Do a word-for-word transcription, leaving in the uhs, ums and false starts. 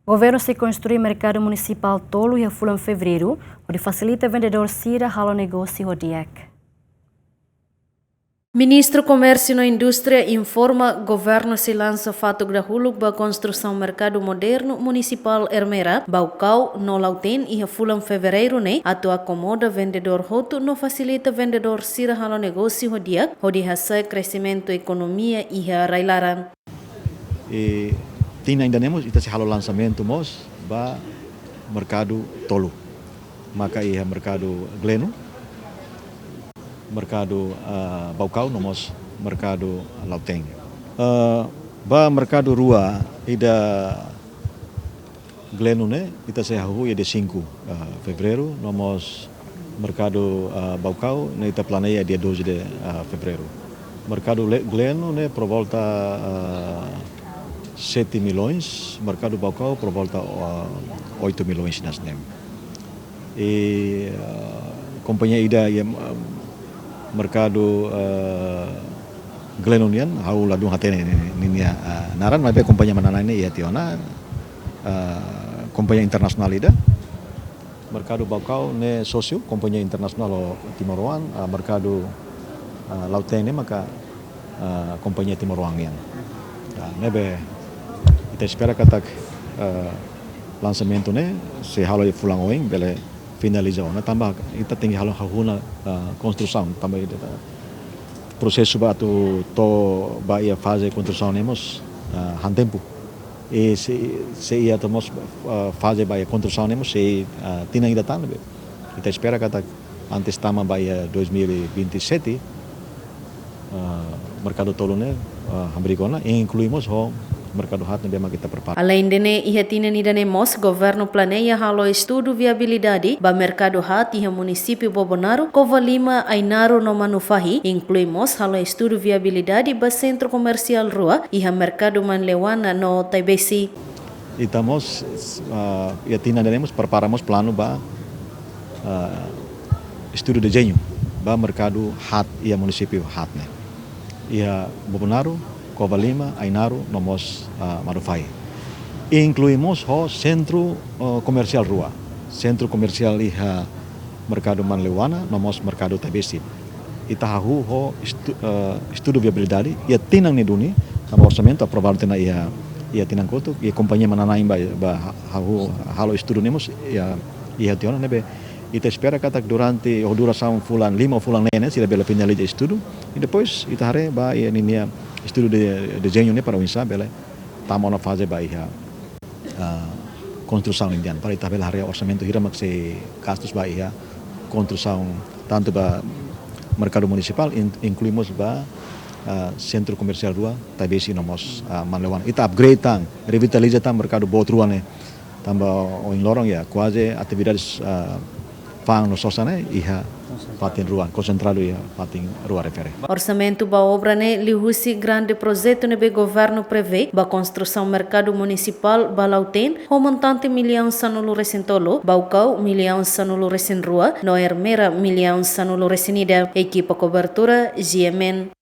Governu sei konstrui merkadu munisipál tolu iha fulan Fevereiru, hodi fasilita vendedór sira halo negósiu ho di'ak. Ministru Komérsiu no Indústria informa governu sei lansa fatuk dahuluk ba konstrusaun merkadu modernu munisipál Ermera, Baucau no Lautém iha fulan Fevereiru ne'e, atu akomoda vendedór hotu no fasilita vendedór sira halo negósiu ho di'ak, hodi hasa'e kresimentu ekonomia iha rai-laran. I tinan ida-ne'e mós ita sei halo lansamentu mós ba merkadu tolu. Maka iha merkadu Gleno, merkadu, ah, Baucau, no mós merkadu Lautém. Ah, ba merkadu rua ida Gleno ne'e, ita sei hahú iha dia cinco, ah, Fevereiru, no mós merkadu, ah, Baucau ne'e ita planeia dia doze de, ah, Fevereiru. Merkadu Le-, Gleno ne'e por volta, ah, sete milhões, merkadu Baucau por volta, ah, oito milhões hanesan ne'e. I, ah, kompañia ida iha, ah, merkadu, ah, Gleno nian, ha'u ladún hatene ni-, ninia, ah, naran, maibé kompañia manán-na'in ne'e iha tiha ona, ah, kompañia internasionál ida. Merkadu Baucau ne'e sósiu, kompañia internasionál ho timoroan, ah, merkadu, ah, Lautém ne'e maka, ah, kompañia timoroan nian. Ah, ne'ebé ita espera katak, ah, lansamentu ne'e sei halo iha fulan oin, bele finaliza ona, tanba ita tenke halo hahú ona, ah, konstrusaun, tanba ita prosesu ba atu to'o ba iha faze konstrusaun ne'e mós, ah, han tempu. I se, se iha to'o mós, ah, faze ba iha konstrusaun ne'e mós sei, ah, tinan ida tan ne'ebé. Ita espera katak antes tama ba iha dois mil e vinte e sete, ah, merkadu tolu ne'e, ah, hamriik ona, inklui mós ho merkadu haat ne'ebé mak ita prepara. Aleinde ne'e, iha tinan ida-ne'e mós governu planeia halo estudu viabilidade ba merkadu haat iha munisípiu Bobonaro, Covalima, Ainaro no Manufahi, inklui mós halo estudu viabilidade ba sentru komersiál rua iha merkadu Manleuana no Taibesi. Ita mós, ah, iha tinan ida-ne'e mós prepara mós planu ba, ah, estudu dezeñu ba merkadu haat iha munisípiu haat ne'e. Iha Bobonaro, Covalima, Ainaro, no mós, ah, Manufahi. Inklui mós ho sentru, ah, komersiál rua. Sentru komersiál iha merkadu Manleuana, no mós merkadu Taibesi. Ita hahú ho estu-, eh, estudu viabilidade, iha tinan ne'e duni, tanba orsamentu aprovadu tiha ona iha, iha tinan kotuk, i kompañia manán-na'in ba, ba ha-, hahú, halo estudu ne'e mós, iha, iha tiha ona ne'ebé. Ita espera katak durante, ou durasaun fulan lima ou fulan neen ne'e, sira bele finaliza estudu, i depois, ita haree ba, iha ninia estudu de, dezeñu ne'e para oinsá bele tama ona faze ba iha, ah, konstrusaun nian. Para ita bele haree orsamentu hira mak sei gastus ba iha konstrusaun tantu ba merkadu munisipál, in-, inklui mós ba, ah, sentru komersiál rua, Taibesi no mós, ah, Manleuana. Ita upgrade tan, revitaliza tan merkadu boot rua ne'e. Tanba ohin loron iha, kuaze atividades, ah, fa'an no sosa ne'e iha fatin rua, konsentradu iha fatin rua refere. Orsamentu ba obra ne'e liuhusi grande projetu ne'ebé governu prevee ba konstrusaun merkadu munisipál ba Lautém, ho montante millaun sanulu-resin-tolu, Baucau millaun sanulu-resin-rua, no Ermera millaun sanulu-resin-ida. Ekipa kobertura, G M N.